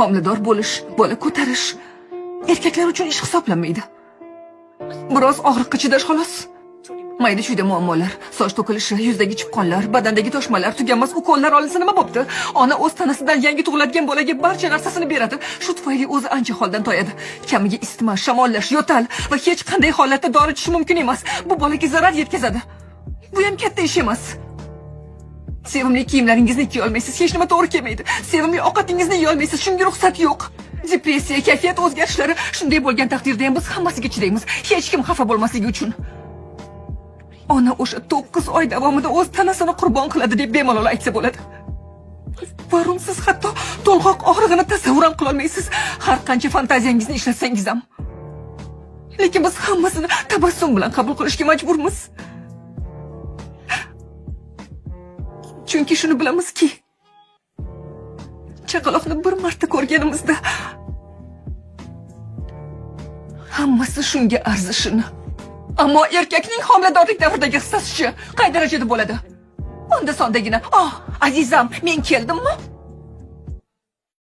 Homilador bo'lish, bola ko'tarish erkaklar uchun ish hisoblanmaydi. Biroz og'riqqa chidash xolos. Mayda-chuyda muammolar, soch to'kilishi, yuzdagi chipqonlar, badandagi toshmalar, tuganmas ukollar olinsa nima bo'pti? Ona o'z tanasidan yangi tug'iladigan bolaga barcha narsasini beradi. Shu tufayli o'zi ancha holdan toyadi. Kamiga isitma, shamollash, yo'tal va hech qanday holatda dori ichish mumkin emas. Bu bolaga zarar yetkazadi. Bu ham katta ish emas. Sevimli kiyimlaringizni kiya olmaysiz, hech nima to'g'ri kelmaydi. Sevimli ovqatingizni yeya olmaysiz, shunga ruxsat yo'q. Depressiya, kayfiyat o'zgarishlari, shunday bo'lgan taqdirda ham biz hammasiga chidaymiz. Hech kim xafa bo'lmasligi uchun. Ona o'sha 9 oy davomida o'z tanasini qurbon qiladi deb bemalol aytsa bo'ladi. Varun, siz hatto to'lg'oq og'rig'ini tasavvur ham qilolmaysiz, har qancha fantaziyangizni ishlatsangiz ham. Lekin biz hammasini tabassum bilan qabul qilishga majburmiz. Chunki shuni bilamizki, chaqaloqni bir marta ko'rganimizda hammasi shunga arzishini. Ammo erkakning homiladorlik davridagi hissasi-chi qay darajada bo'ladi? Onda sondagina, "Oh, azizam, men keldimmi?"